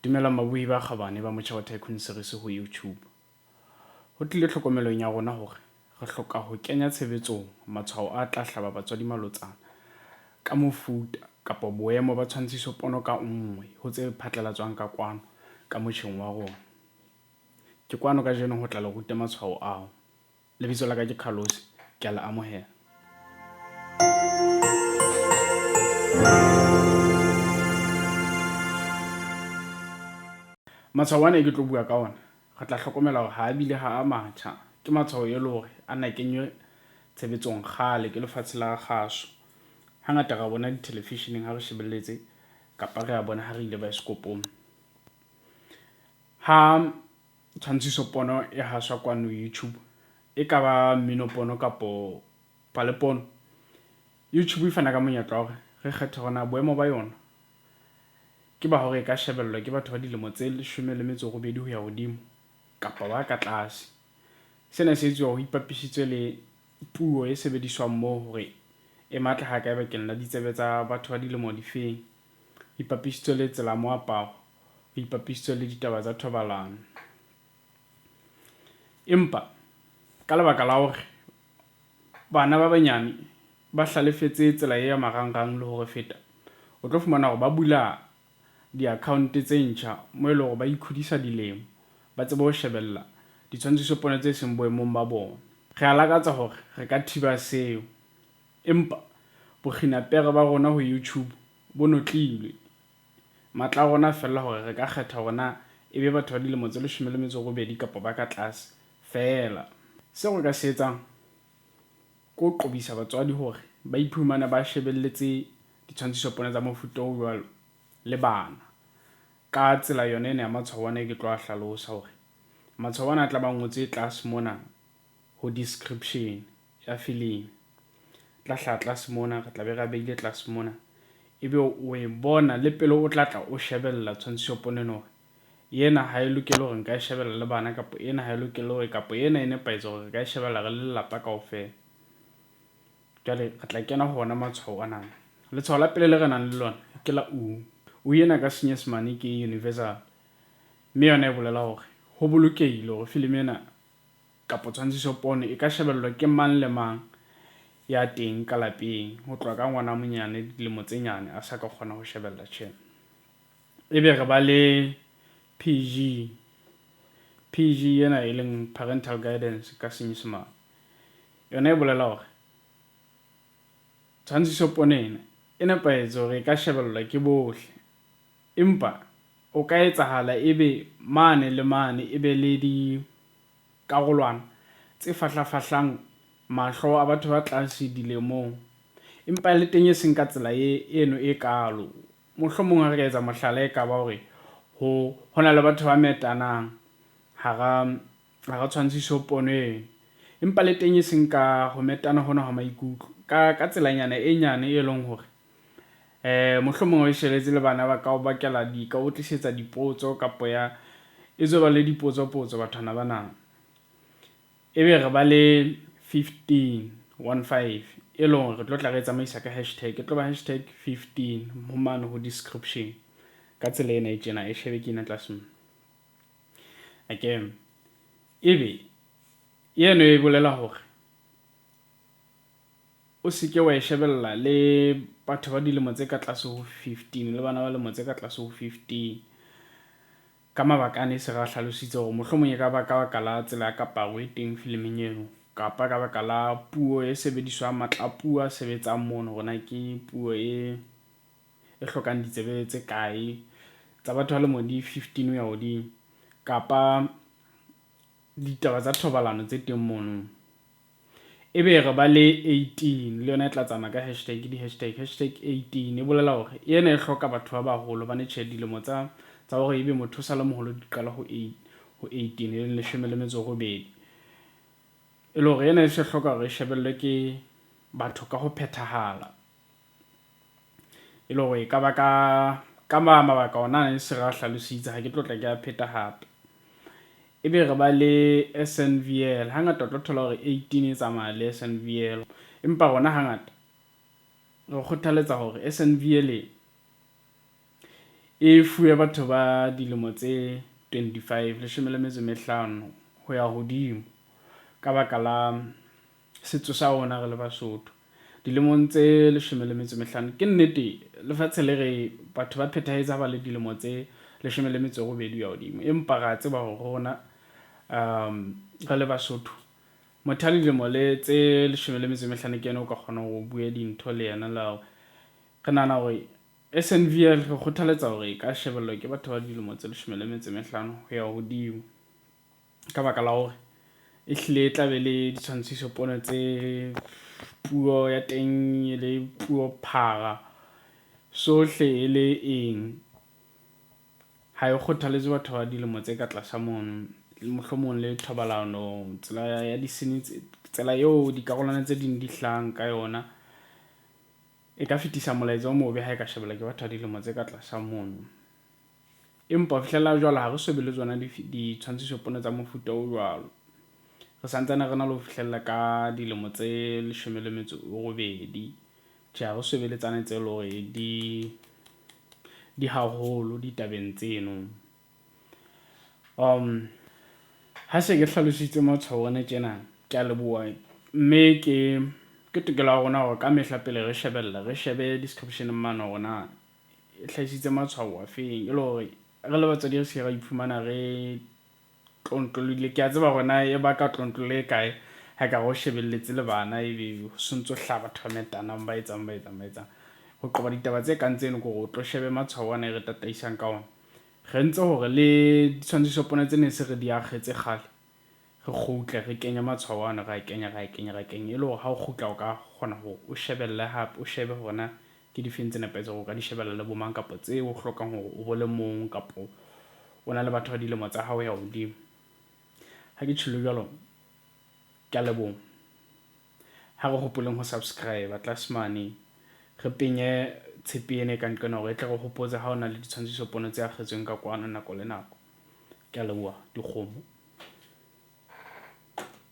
Dumelang babohi ba kgabane ba Motjha wa Tycoon Series ho YouTube. Ho tlile tlhokomelong ya rona hore re hloka ho kenya tshebetsong matshwao a tla hlaba batswadi malotsana ka mofuta kapa boemo ba tshwantshisopono ka nngwe ho tse phatlalatswang ka kwano ka motjheng wa rona. Ke kwano kajeno ho tla le ruta matshwao ao. Lebitso la ka ke Carlos, ke a le amohela. Matshwao ana e ke tlo bua ka ona, re tla hlokomela hore ha a bile ha a matjha. Ke matshwao e le hore a na kenywe tshebetsong kgale ke lefatshe la kgaso. Hangata re a bona dithelefisheneng ha re shebelletse kapa re a bona ha re ile baesekopong. Ha Tshwantshiso-pono e haswa kwano YouTube, e ka ba mmino-pono kapo pale-pono. YouTube e fana ka monyetla wa hore re kgethe hore na boemo ba yona ke ba hore e ka shebellwa ke batho ba dilemo tse 18 ho ya hodimo kapa ba ka tlase. Sena se etsuwa ho ipapisitswe le puo e sebediswang moo hore e matla hakae bakeng la ditsebe tsa batho ba dilemo difeng, ho ipapisitswe le tsela ya moaparo, ho ipapisitswe le ditaba tsa thobalano. Empa ka lebaka la hore bana ba banyane ba hlalefetse tsela e ya marangrang le ho re feta, o tlo fumana hore ba bula di-account tse ntjha mo e leng hore ba ikhodisa dilemo, ba tsebe ho shebella ditshwantshisopono tse seng boemong ba bona. Re a lakatsa hore re ka thiba seo, empa bokginapere ba rona ho YouTube bo notlilwe. Matla a rona a fella hore re ka kgetha hore na e be batho ba dilemo tse 18 kapa ba ka tlase feela. Seo re ka se etsang ke ho qobisa batswadi hore ba iphumane ba shebelletse ditshwantshisopono tsa mofuta o jwalo le bana ka tsela yona ena ya matshwao ana e ke tlo a hlalosa hore matshwao ana a tla ba ngotswe tlase mona ho description ya filimi. Tla hlaha tlase mona, re tla be re a behile tlase mona. Ebe o e bona le pele o tla tla o shebella tshwantshisopono ena hore ena ha e lokele hore nka e shebella le bana kapa ena ha e lokele hore kapa ena e nepahetse hore re ka e shebella re le lelapa kaofela. Jwale re tla kena ho ona matshwao anana. Letshwao la pele le re nang le lona ke la U. U ena ka Senyesemane ke universal, mme yona e bolela hore ho bolokehile hore filimi ena kapa tshwantshisopono e ka shebellwa ke mang le mang ya teng ka lapeng, ho tloha ka ngwana a monyane dilemo tse nyane a sa ka kgona ho shebella. Tjhe. Ebe re ba le PG. PG ena e leng parental guidance ka Senyesemane. Yona e bolela hore tshwantshisopono ena e nepahetse hore e ka shebellwa ke bohle, empa o ka etsahala ebe mane le mane e be le dikarolwana tse fahlafahlang mahlo a batho ba tlase dilemong, empa le teng e seng ka tsela e eno e kaalo. Mohlomong ha re ka etsa mohlala e ka ba hore ho ho na le batho ba metanang hara hara tshwantshiso pono eno, empa le teng e seng ka ho metana hona hwa maikutlo, ka ka tselanyana e nyane e leng hore Mohlomong o e shebetse le bana ba ka o bakela di ka o tlisetsa dipotso kapo ya e tswe ba le dipotso-potso bathwana bana. Ebe re ba le 15, one five, e leng hore re tlo tla re e tsamaisa ka hashtag, e tlo ba hashtag 15 ho mane ho description ka tsela ena e tjena e shebe ke ena tlase mona. Akere ebe eno e bolela hore O se ke wa e shebella le batho ba dilemo tse ka tlase ho 15, le bana ba lemo tse ka tlase ho 15. Ka mabaka a ne se re a hlalositse hore mohlomong e ka ba ka baka la tsela ya kaparo e teng filiming eno, kapa ka baka la puo e sebediswang, matla a puo a sebetsang mono hore na ke puo e e hlokang ditsebe tse kae tsa batho ba lemo di 15 ho ya hodimo, kapa ditaba tsa thobalano tse teng mono. Ebe re ba le 18, le yona e tla tsamaya ka hashtag, di-hashtag, hashtag 18. E bolela hore ena e hloka batho ba baholo hobane tjhe dilemo tsa tsa hore ebe motho o sa le moholo di qala ho ho 18, e leng 18. E le hore ena e se hloka hore e shebellwe ke batho ka ho phethahala. E le hore e ka ba ka ka mabaka ona a ne se re a hlalositse, ha ke tlo tla ke a pheta hape. Ebe re ba le S_N_V_L, hangata o tlo thola hore 18 e tsamaya le S_N_V_L. Empa rona hangata re kgothaletsa hore S_N_V_L e, E fuwe batho ba dilemo tse 25, 15 ho ya hodimo ka baka la setso sa rona re le Basotho. Dilemong tse 15, ke nnete lefatshe le re batho ba phethahetse ha ba le dilemo tse 18 ho ya hodimo. Empa ra tseba hore rona re le Basotho, motho a dilemo le tse 15 ke yena o ka kgona hore o bue dintho le yena le hore re nahana hore S_N_V_L re kgothaletsa hore e ka shebellwa ke batho ba dilemo tse 15 ho ya hodimo. Ka baka la hore e hlile e tla be le ditshwantshiso pono tse puo ya teng e le puo phara, sohle e le eng. Ha e kgothaletse batho ba dilemo tse ka tlasa mono, mohlomong le thobalano, tsela ya di-scene tsela eo dikarolwana tse ding di hlahang ka yona e ka fetisa molaetsa o mobe ha e ka shebella ke batho ba dilemo tse ka tlasa mono. Empa ho fihlella jwale ha re so be le tsona ditshwantshiso pono tsa mofuta o jwalo. Re santsane re na le ho fihlella ka dilemo tse 18. Tjhe, ha re so be le tsane tse leng hore di haholo ditabeng tseno. Ha se ke hlalositse matshwao ana tjena, ke a leboha mme ke tokelo ya rona hore ka mehla pele re shebella re shebe description mane hore na e hlahisitse matshwao a feng e le hore re le batswadi re se ra iphumana re tlontlolohile. Ke a tseba hore na e baka tlontlollo e kae ha ekare o shebelletse le bana ebe ho sontso hlaha batho ba metanang ba etsang ba etsang ba etsang. Ho qoba ditaba tse kang tseno ke hore o tlo shebe matshwao ana e re tataisang ka ona. Re ntse hore le ditshwantshiso pono tse ne se re di akgetse kgale, re kgutle re kenye matshwao ano, re a kenya re a kenya re a kenya e le hore ha o kgutla o ka kgona hore o shebelle hape, o shebe hore na ke difeng tse nepahetseng hore o ka di shebella le bo mang kapa tseo o hlokang hore o bo le mong kapo o na le batho ba dilemo tsa hao ho ya hodimo. Ha ke tjholo jwalo, ke a leboha. Ha re hopoleng ho subscribe tlase mane, re penye tshepe ena e ka nqena hore e tle re hopotse ha ho na le ditshwantshiso pono tse akgetsweng ka kwano nako le nako. Ke a leboha dikgomo.